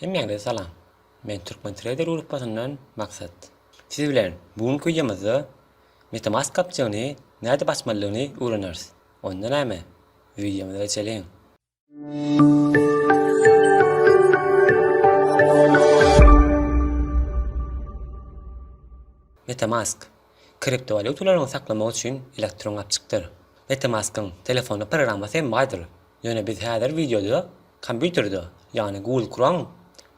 Hemmäňize salam. Men Türkmen Trader gruppasyndan Maksat. Siz bilen bu günki wideomyzda MetaMask gapjygyny nädip açmalydygyny öwreneris. Onda näme, wideomyza geçeliň. MetaMask, kriptowalýutalaryňy saklamak üçin elektron gapjykdyr. MetaMask-yň telefonda programmasy hem bardyr. Ýöne biz häzir wideoda kompýuterde, ýagny Google Chrome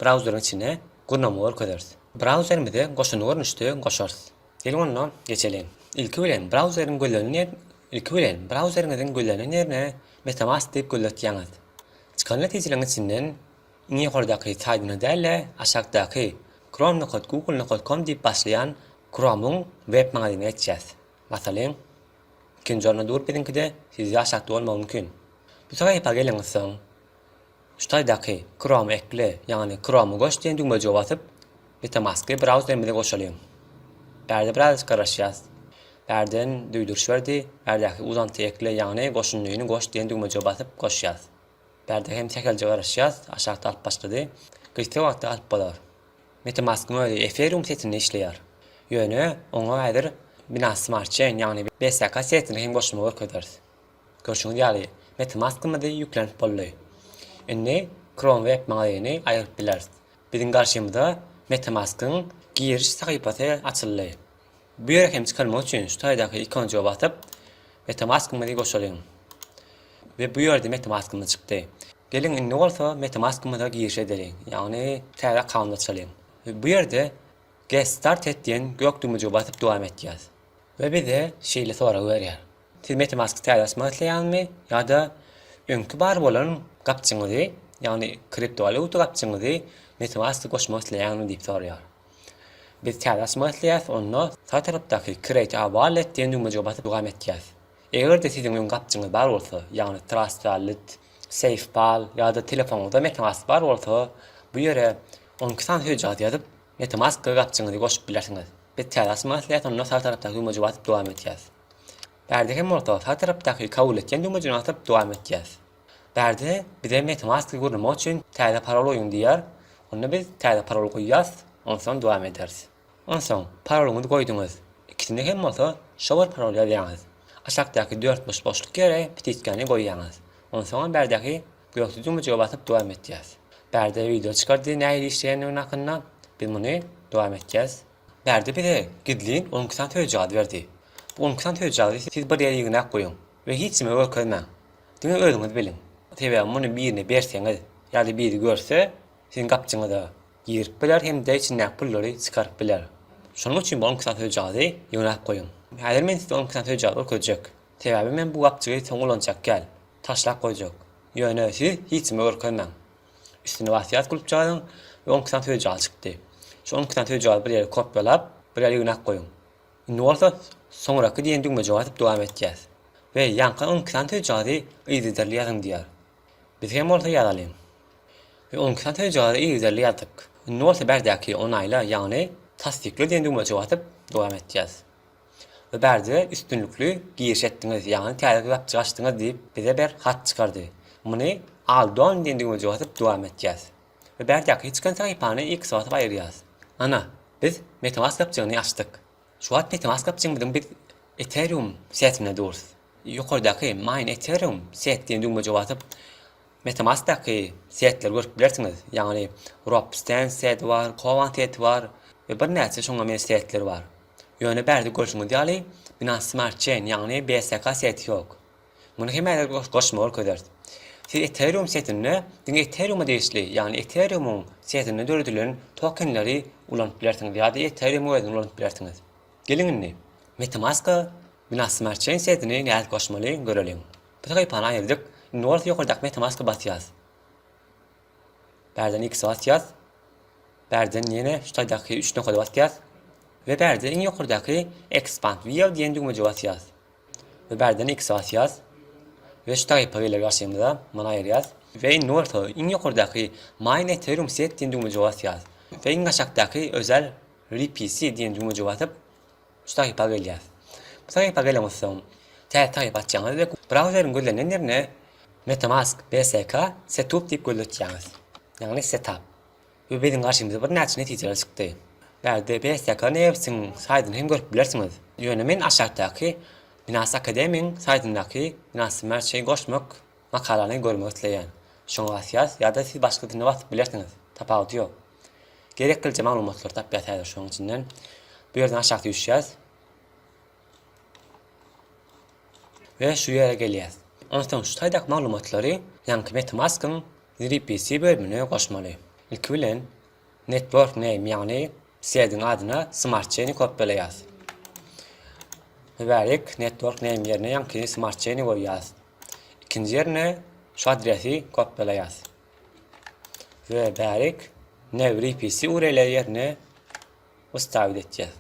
brauzeriň içinde gurnama görkezeris. Brauzerimize goşundy görnüşde goşarys. Geliň onda geçeliň. Ilki bilen brauzeriň gözlenen ýer Ilki bilen brauzeriňiziň gözlenen ýerine MetaMask diýip gözletýäňiz. Çykan netijeleriň içinden iň ýokardaky saýdyna däl-de aşakdaky chrome nokat google nokat com diýip başlaýan Chrome-yň web magazynyna geçýäs. Basalyň. Ikinji orunda dur biziňkide, sizde aşakda bolmagy mümkin. Bu sahypa geleňizsoň, şu taýdaky Chrome ekle, ýagny Chrome-y goş diýen düwmejige basyp, MetaMask-y brauzerimize goşalyň. Bärde birazajyk garaşýas. Bärden duýduryş berdi, bärdäki uzanty ekle, ýagny goşundyny goş diýen düwmejige basyp goşýas. Bärde hem sähelje garaşýas, aşakda alyp başlady. Gysga wagtda alyp bolar. MetaMask-yň özi Ethereum setinde işleýär. Ýöne oňa häzir Binance Smart Chain, ýagny BSK setini hem goşmagy görkezeris. Görşüňiz ýaly, MetaMask-ymyzy ýüklenip boldy. Indi Chrome web magazyny aýyryp bileris. Biziň garşymyza MetaMask-yň giriş sahypasy açyldy. Bu ýere hem çykarmak üçin şu taýdaky ikonjyga basyp, MetaMask-ymyzy goşalyň. We bu ýerde MetaMask-ymyz çykdy. Geliň indi bolsa MetaMask-ymyza giriş edeliň, ýagny täze akkaunt açalyň. We bu ýerde Get Started diýen gök düwmejige basyp dowam etýäs. We bize şeýle sorag berýär. Siz MetaMask-y täze açmak isleýäňizmi ýa-da öňki bar bolan gapjyňyzy, ýagny kriptowalýuta gapjyňyzy MetaMask-a goşmak isleýäňizmi diýip soraýar. Biz täze açmak isleýäs, onda sag tarapdaky Create a Wallet diýen düwmejige basyp dowam etýäs. Eger-de siziň öň gapjyňyz bar bolsa, ýagny Trust Wallet, SafePal ýa-da telefonyňyzda MetaMask bar bolsa, bu ýere 12 sany sözjagaz ýazyp, MetaMask gapjyňyzy goşup bilersiňiz. Biz täze açmak isleýäs, onda sag tarapdaky düwmejige basyp dowam etýäs. Bärde hem bolsa sag tarapdaky Kabul etýän düwmejigini basyp dowam etýäs. Bärde bize MetaMask-y gurnamak üçin täze parol goýuň diýýär. Onda biz täze parol goýýas, onsoň dowam ederis. Onsoň parolyňyzy goýduňyz. Ikisinde hem bolsa şo bir paroly ýazýaňyz. Aşakdaky dörtburç boşluk ýere ptiçkany goýýaňyz. Onsoňam bärdäki gökli düwmejige basyp dowam etýäs. Bärde wideo çykardy nähili işleýändigini hakynda. Biz muny dowam etýäs. Bärde bize gizlin 12 sany sözjagaz berdi. Bu 12 sany sözjagazy siz bir ýere ýygnap goýuň we hiç kime görkezmäň. Diňe özüňiz biliň. Sebäbi muny birine berseňiz ýa-da biri görse, siziň gapjyňyza girip biler hem-de içindäki pullary çykaryp biler. Şonuň üçin bu 12 sany sözjagazy ýygnap goýuň. Häzir men size 12 sany sözjagazy görkezjek. Sebäbi men bu gapjygy soň ulanjak däl. Taşlap goýjak. Ýöne siz hiç kime görkezmäň. Üstüne basýas gulpjagazyň we 12 sany sözjagaz çykdy. Şu 12 sany sözjagazy bir ýere kopýalap, bir ýere ýygnap goýuň. Indi bolsa Soňraky diýen düwmejige basyp dowam etýäs. We ýaňky 12 sany sözjagazy yzygiderli ýazyň diýýär. Biz hem bolsa ýazalyň. We 12 sany sözjagazy yzygiderli ýazdyk. Indi bolsa bärdäki onaýla, ýagny tassykla diýen düwmejige basyp dowam etýäs. We bärde üstünlikli giriş etdiňiz, ýagny täze gapjyk açdyňyz diýip bize bir hat çykardy. Muny All done diýen düwmejige basyp dowam etýäs. We bärdäki çykan sahypany X basyp aýyrýas. Ana, biz MetaMask gapjygyny açdyk. Şu wagt MetaMask gapjygymyzyň biz Ethereum setinde durus. Ýokardaky Mine Ethereum set diýen düwmejige basyp, MetaMaskdaky setleri görüp bilersiňiz. Ýagny Ropsten seti bar, Kovan seti bar we birnäçe şoňa meňzeş setler bar. Ýöne bärde görşüňiz ýaly Binance Smart Chain, ýagny BSK seti ýok. Muny hem häzir goşma görkezeris. Siz Ethereum setinde diňe Ethereum-a degişli, ýagny Ethereum-yň setinde döredilen tokenleri ulanyp bilersiňiz ýa-da Ethereum-yň özüni ulanyp bilersiňiz. Geliň indi, MetaMask-a Binance Smart Chain setini nädip goşmaly göreliň. Bu sahypany aýyrdyk. Indi bolsa ýokardaky MetaMask-a basýas. Bärden X-e basýas. Bärden ýene şu taýdaky üç nokada basýas. We bärde iň ýokardaky Expand Wheel diýen düwmejige basýas. We bärden X basýas. We şu taýpa geler garşymyza. Muny aýyrýas. We indi bolsa iň ýokardaky Mine Ethereum Set diýen düwmejige basýas. We iň aşakdaky özel RPC diýen düwmejige basyp şu sahypa gelýäs. Bu sahypa gelensoň täze sahypa açýaňyz we brauzeriň gözlenen ýerine MetaMask BSK Setup diýip gözletýäňiz. Ýagny setup. We biziň garşymyza birnäçe netijeler çykdy. Bärde BSK Newsiň saýtyny hem görüp bilersiňiz. Ýöne men aşakdaky Binance Academy-iň saýtyndaky Binance Smart Chain goşmak makalany görmek isleýän. Şoňa basýas ýa-da siz başga dilinde basyp bilersiňiz. Tapawudy ýok. Gereklije maglumatlary tapýas häzir şonuň içinden. Bu ýerden aşak düşýäs. We şu ýere gelýäs. Onsoň şu taýdaky maglumatlary ýaňky MetaMask-yň RPC bölümine goşmaly. Ilki bilen network name ýagny sediň adyna Smart Chain-i kopýalaýas. Bärik network name ýerine ýaňky Smart Chain-i goýýas. Ikinji ýerine şu adresi kopýalaýas. We bärik new RPC URL ýerine Wstavit etýäs.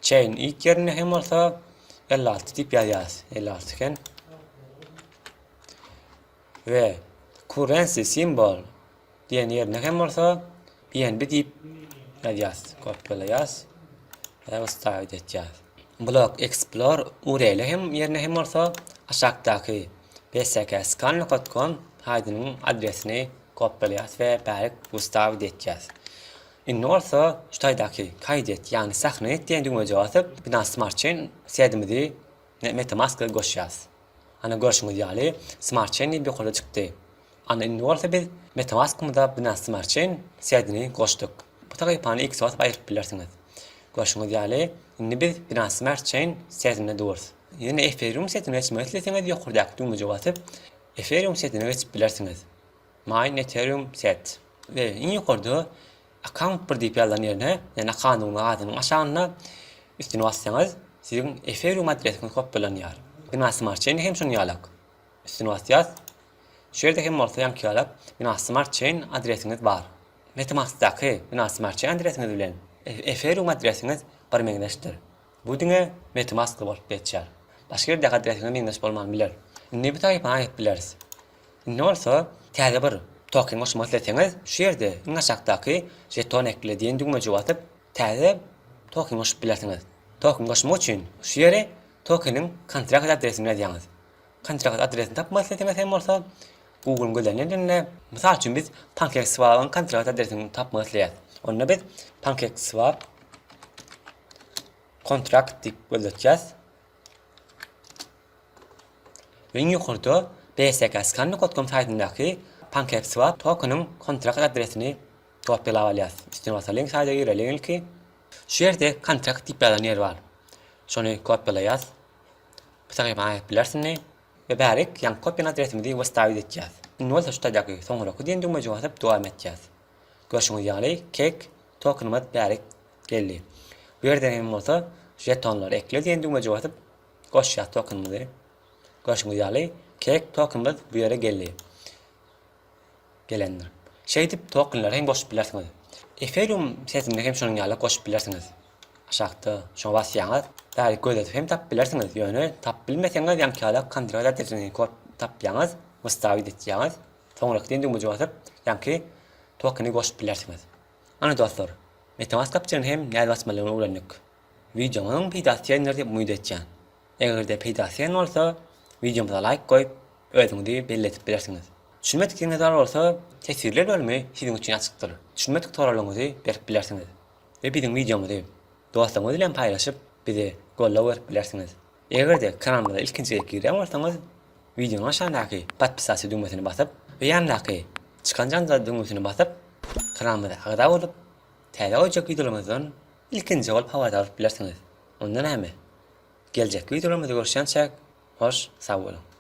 Chain it ýerinde hem bolsa 56 diýip ýazýas. 56 eken. We currency symbol diýen ýerine hem bolsa BNB diýip ýazýas. Kopýalaýas we wstavit etýäs. Block Explorer URL hem ýerine hem bolsa aşakdaky bskscan.com saýtynyň adresini kopýalaýas we bärik wstavit etýäs. Indi bolsa şu taýdaky Kaýdet, ýagny Sahranit diýen düwmejige basyp, Binance Smart Chain sedimizi MetaMask-a goşýarys. Ana görşüňiz ýaly, Smart Chain diýip ýokarda çykdy. Ana indi bolsa biz MetaMask-ymyza Binance Smart Chain sedini goşduk. Bu sahypany X basyp aýryp bilersiňiz. Görşüňiz ýaly, indi biz Binance Smart Chain sedinde durus. Ýene Ethereum sedine geçmek isleseňiz ýokardaky düwmejige basyp, Ethereum sedine geçip bilersiňiz. Mine Ethereum set. We iň ýokarda Account 1 diýip ýazylan ýerine, ýagny akkauntyň adynyň aşagynda üstüne bassaňyz, siziň Ethereum adresiňiz kopýalanýar. Binance Smart Chain hem şonuň ýalak. Üstüne basýas. Şu ýerde hem bolsa ýaňky ýalak Binance Smart Chain adresiňiz bar. MetaMask-daky Binance Smart Chain adresiňiz bilen Ethereum adresiňiz birmeňzeşdir. Bu diňe MetaMask-da bolup geçýär. Başga ýerdäki adresiňiz meňzeş bolman biler. Indi bu sahypany aýyryp bileris. Indi bolsa täze bir token goşmak isleseňiz, şu ýerde iň aşakdaky Žeton ekle diýen düwmejige basyp, täze token goşup bilersiňiz. Token goşmak üçin şu ýere tokeniň kontrakt adresini ýazýaňyz. Kontrakt adresini tapmak isleseňiz hem bolsa Google-yň gözlän ýerinde, mysal üçin biz PancakeSwap-yň kontrakt adresini tapmak isleýäris. Onda biz PancakeSwap kontrakt diýip gözletýäs. We iň ýokarda bskscan.com saýtyndaky PancakeSwap tokeniň kontrakt adresini kopýalap alýas. Üstüne basalyň, saýta gireliň ilki. Şu ýerde kontrakt diýip ýazan ýer bar. Şony kopýalaýas. Bu sahypany aýyryp bilersiň. We bärik ýaňky kopýan adresimizi wstavit etýäs. Indi bolsa şu taýdaky soňraky diýen düwmejige basyp dowam etýäs. Görşüňiz ýaly kek tokenimiz bärik geldi. Bu ýerde hem bolsa žetonlary ekle diýen düwmejige basyp Goşýas tokenimizi. Görşüňiz ýaly, kek tokenimiz bu ýere geldi. Gelendir. Şeýdip tokenleri hem goşup bilersiňiz. Ethereum setinde hem şonuň ýaly goşup bilersiňiz. Aşakda şoňa basýaňyz, bärik gözletip hem tapyp bilersiňiz. Ýöne tapyp bilmeseňiz, ýaňky ýaly kontrakt adresini kod tapýaňyz, wystavit etýäňiz. Soňraky diýen düwmejige basyp, ýaňky tokeni goşup bilersiňiz. Ana dostlar, MetaMask gapjygyny hem nädip açmalydygyny öwrendik. Wideomyzyň peýdasy degender diýip umyt etýän. Egerde peýdasy degen bolsa, wideomyza laýk goýup, özüňizi belli edip bilersiňiz. Düşünmedik ýeriňiz bar bolsa, teswirler bölümi siziň üçin açykdyr. Düşünmedik soraglaryňyzy berip bilersiňiz. We biziň wideomyzy dostlaryňyz bilen paýlaşyp, bize goldaw berip bilersiňiz. Egerde kanalymyza ilkinji gezek girýän bolsaňyz, wideonyň aşagyndaky podpisasiýa düwmesini basyp we ýanyndaky çykan jaňjagaz düwmesini basyp, kanalymyza agza bolup, Täze goýjak wideolarymyzdan ilkinji bolup habardar bolup bilersiňiz. Onda näme? Geljekki wideolarymyzda görüşýänçäk, hoş sag boluň!